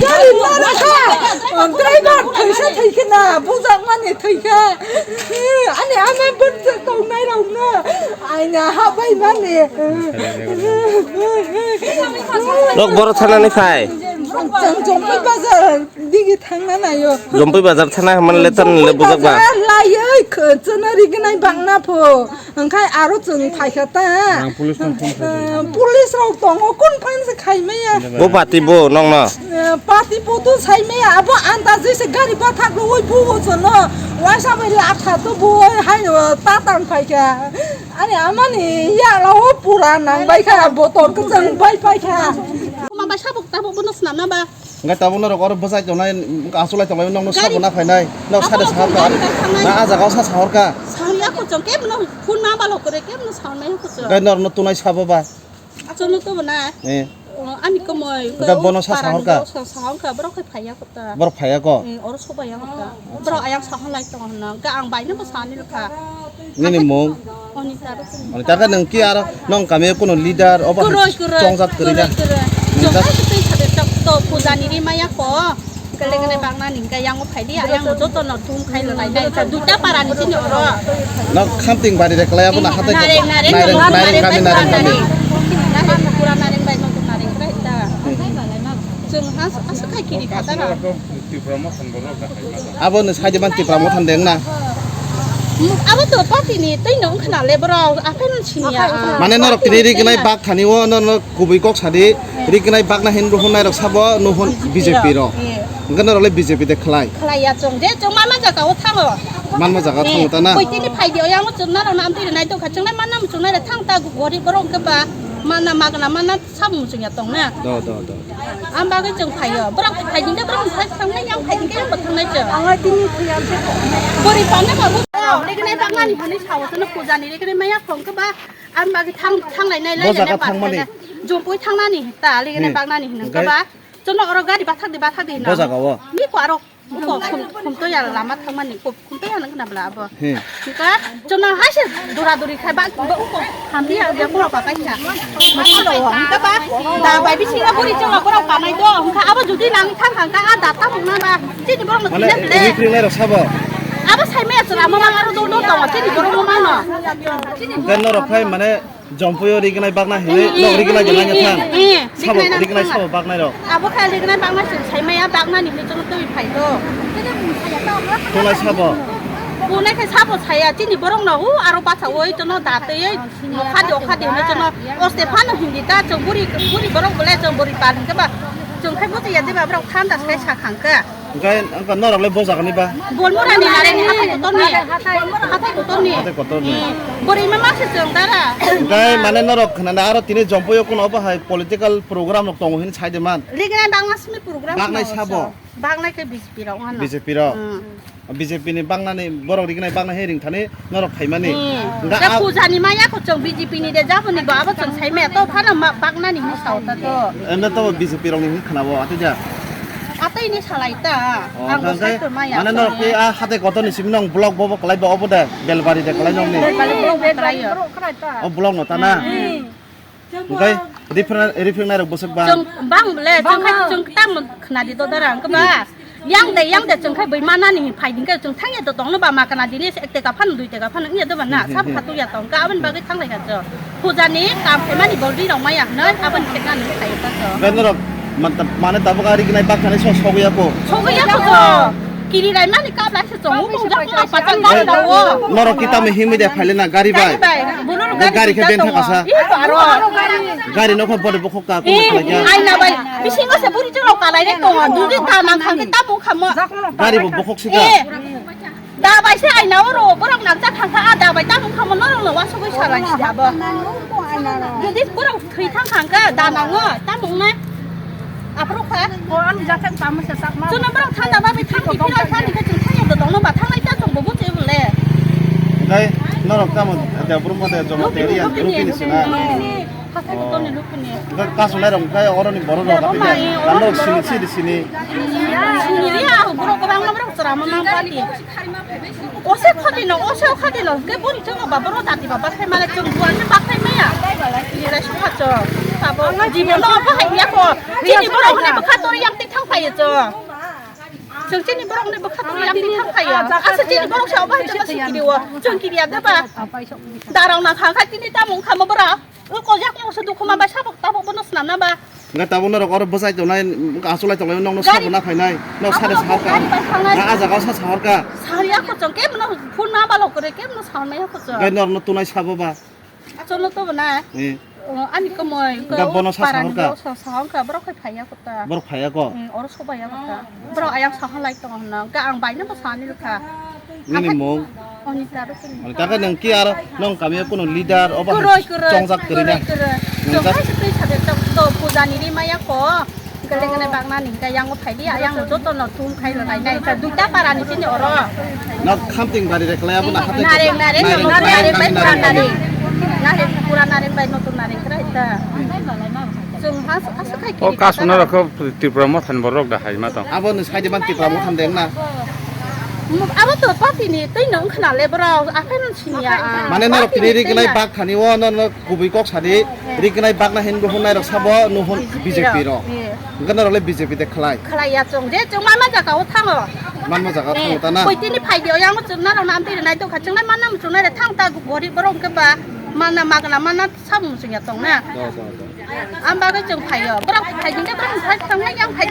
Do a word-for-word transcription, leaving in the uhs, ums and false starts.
Gari nana kha. Driver thaisa thaikhe na, bujak mani thaikha. Ani ama bwrcha tongnai rokno aina habai mani. Rok boro thanani phai. Chwng Jompui bazar digi thangna nayo. Jompui bazar thana hwnmani le tan le bujak ba. Bazar laioi khwchwno rignai bangna pho. Hwnkhe aro chwng phaikha ta. Ang police rok phone khai. Eh, police rok tongo, kun phan se khai maya. Bo pati bo nongno? Eh, pati bo to sai maya, abo andaje se gari bathak rwi buo chwngno. Waisa bai latha to buo hai, eh, tatang phaikha. Ani amani ya lawo pura nang bai kha, botol kwchwng bai pai kha. Ma bai sabuk tabuk bono swnamna ba. Hwnkhe tabuk norok oro bwsai tongnai, asulai tonglai, nokno sabo na phainai, nok sade sahorkha. Na a jaga o sa sahorkha. Sangya kuchung, kemno phone ma balo kore, kemno sangnai kuchung. Hwnkhe norokno tunai sabo ba. Achomno to na. Eh. O, ani komoi. Hwnkhe bono sa sahorkha. Sahorkha, borok khai phaiya kota. Borok phaiya ko? Eh, oro sobaiya kota. Borok ayang sahorlai tongo hwnna. Hwnkhe ang baino bo sani rwkha. Nini mung? Onita Rukuni. Onita khe nwng ki aro nwng kami o kuno leader obo hai chongjak kwrwi na? Kwrwi, kwrwi. Nwng chwng ta hai se twi sade chok to puja ni ri maya ko. Kele kele bangna ni hwnkhe yang o phai di, yang o joto no thum khai lo lai nai. Duita para ni sini oro. Nok khamting bari re kwlai abo na hatai ko? Nareng, nareng, nareng, nareng kami, nareng kami. Nareng pura nareng bai nok nareng bai ta. Chwng has, has khai kiri khata na. Tipra Motha ni borok da khai mano. Abo no side man Tipra Motha ni deng na. Abo to party ni tei no wngkha na le borok, aphai no sini ya. Mane norok tini rignai bak thani o no, no kubui kok sadi, rignai bak na hin ruhun nai rok sabo no hon B J P ro. Hwnkhe norok le B J P de khlai. Khlai ya chwng, je chwng manma jaga o thango. Manma jaga o thango ta na. Koi tini phai di o yang chwng na rok na amtwi nai tong kha chwng nai manna chwng nai thang ta gorib borok hwnkhe ba manna magna manna. Sabo muchung ya tong na? Do, do, do. Am bagwi chwng phaio. Borok phai dingkhe borok phai thangnai, yang phai dingkhe yang bo thangnai chwng. Ang tini thwiya se. Bori panna babu. Regnai baknani hwnwi sao, sono puja ni regnai maya khong khe ba. Am bagwi thang, thanglai nai lai. Bo jaga thangmani. Jompui thangnani ta, regnai baknani hwnwi khe ba. Chono oro gari bathak di, bathak di hwnwi. Bo jaga o. Mi ko aro. Uko khum, khumtoya lama thangmani, khum, khumtoya nang khna bla abo. He. Hingka, chwng nang hai se dura duri khai ba, ba uko hamdi ya, ya kura ba kaisa. Masa lo, hingka ba, da bai bisingo buri chwng lo kura kanai do, hingka abo judi nang thang hangka, a da ta mung na ba, chini borok no. Mane, thina ble. Ri kri nai rok sabo? Abo sai me chwng amo ma aro do do tongo, chini borok no ma no. Hingka norok khai mane, Jompui o rignai baknai hinwi, eh, nok rignai de nangya thang. Eh, sabo rignai sabo baknai rok. Abo khe rignai baknai se sai maya baknani hinwi chwng twi phai do. Tunai sabo. Tunai khe sabo saya chini borok no u aro bacha oi chwng da twi oi. Nokha di okha di hinwi chwng o Stefano hindi ta chwng buri buri borok bole chwng buri pal hingke ba. Chwng khai bo ya de ba borok thanda sai sa khang khe. Hingke, hingke norok le bo jaga ni ba? Bolmura ni nareng ni hathai kotor ni. Hathai kotor ni. Hathai kotor ni. Hmm. Bori ma ma se chwng dara. Hingke mane norok khna na aro tini Jompui o kuno obo hai political program rok tongo hin sai de man. Rignai baknai simi program. Baknai sabo. Baknai khe B J P rok ano. B J P rok. Hmm. B J P ni baknani borok rignai baknai he ring thani. Norok phaimani. Hmm. Hingke da a puja ni maya ko chwng B J P ni de jabo ni ba abo chwng sai maya to phano ma baknani hinwi sao ta to. Eno to B J P rok ni hinwi khna bo ati ja. Atwi ni salai ta. Oh, ang bo hingke sai to maya. Mane norok ke a hatai kotor ni simi nong block bo bo kalai ba obo de Belbari de kalai nong ni. Belbari block bo kalai yo. O block no ta na. Hmm. Hingke rifreng, rifreng nai rok bwswk ba. Chwng bang le, chwng khai chwng tam khna di to dara, hingke ba. Yang de, yang de, chwng khai bui mana ni phai ding khe, chwng thang ya to tong no ba ma kana dini se ek teka phan, dui teka phan, ya do ba na, hmm, sab hmm, khatu ya tong ka, aboni bagwi thang lai ka cho. Puja ni kam khai mani bol ri rok ma ya hwnwi, aboni khek na ni khai ka cho. Hingke norok man-, mane tabuk ari gnai bak thani so sogwi ya ko. Sogwi ya ko cho. Kiri lai mani kap lai. Chong, chong, jak, jak, pachak gari dawo. Norok kita me himwi de phaile na gari bai. Gari bai. Bulu gari khe ben thaka sa. Ih, aro. Gari no kho bode bokhok ka ko khlai ya. Aina bai. Bisingo se buri chong kalai re tongo. Dudi ta nang khang ta bo khamo. Gari bo bokhok sika. Eh. Da bai se aina oro borok nang jak khang kha da bai ta bo khamo norok no wasugwi salai si abo. Dudi borok thwi thang khang kha da nango ta bo nai. Aphuru kha? O, ani jathak tamo se sakma. Chwngno borok thanda ba bai thangni philai thani khe chwng thangya do dongno ba thanglai ta chwng bo buchi bole. Dai, norok tamo, de brum mate jomo teriya, rupini sina. Hathai kotorni rupini. Dai, kasulai rok khai oroni borok rok. Rok ma, eh, ando sini, sini, sini. Sini ri, ah, borok kwbangma borok chwrama ma party. Ose khati no, ose khati no, ke buri chwng ba boro dati ba bakhai male chwng buan se bakhai maya. Ni rai sukha chwng. Abo Jibono obo hai ya ko. Chini borok ni bwkha tori yang tik thang phai ya chwng. Chwng chini borok ni bwkha tori yang tik thang phai ya. Asa chini borok sa obo hai chwng sikiri o. Chwng kiri ya de ba. Darang na khang kha chini tamung khamo bora. O ko jak mo se dukhu ma ba sabok tabok bono snam na ba. Nga tabok norok oro bwsai tongnai, achulai tongnai, nokno sabo na phainai, nok sare sahar ka. Gari bai thangnai. Na a jaga o sa sahar ka. Sari ya ko chwng ke bono phone ma balok kore ke bono sahar mai ya ko chwng. Gai norno tunai sabo ba. Cholo to bana. Eh. O, ani komoi. Ga bono sa sahor ka? Sa sahor ka, borok khai phaiya kota. Borok phaiya ko? Hmm, oro so baiya kota. Borok ayang saha lai tongo hwnna. Ga ang baino bo sani rwkha. Nini mung? Onita rwkha. Onita ka nang ki aro nong kami kuno leader obo hai chongjak kwrwi na? Kwrwi, kwrwi. Nang chong jak- hai se twi sabe to, to puja ni ri maya ko. Gale gale bagna ni ga yang phai di, ayang joto no thum khai rwlai nai. Duita para ni sini oro. Na khamting bari rek lai abo na hatai. Nareng, nareng, nareng, nareng, nareng bai pura nareng. Nareng, pura nareng bai notun nareng krai ta. Chwng has-, asa khai. O kiri kasuna ta. Rok Tripura mothan borok da hai ma tong. Abo ni side ban Tripura mothan deng na. Abo to party ni twi no wngkhna le borok, akhai no siniya. Mane norok tini ri gnai bak thani o no, no kubui kok sadi, ri gnai bak na hin bo hwn nai rok sabo no hwn B J P rok. Hwnkhe norok le B J P de khlai. Khlai ya chwng, je chwng ma ma jaga o thango. Man ma jaga o thango ta na? Koi tini phai di, o yang chwng na rok na amtwi rwnai dukha, chwng nai ma na chwng nai re thang ta gorib borok hwnkhe ba, ma na magna ma na samung chwng ya tong na. Do, do, do. Am bagwi chwng phai yo, borok phai di, borok phai tong nai yang phai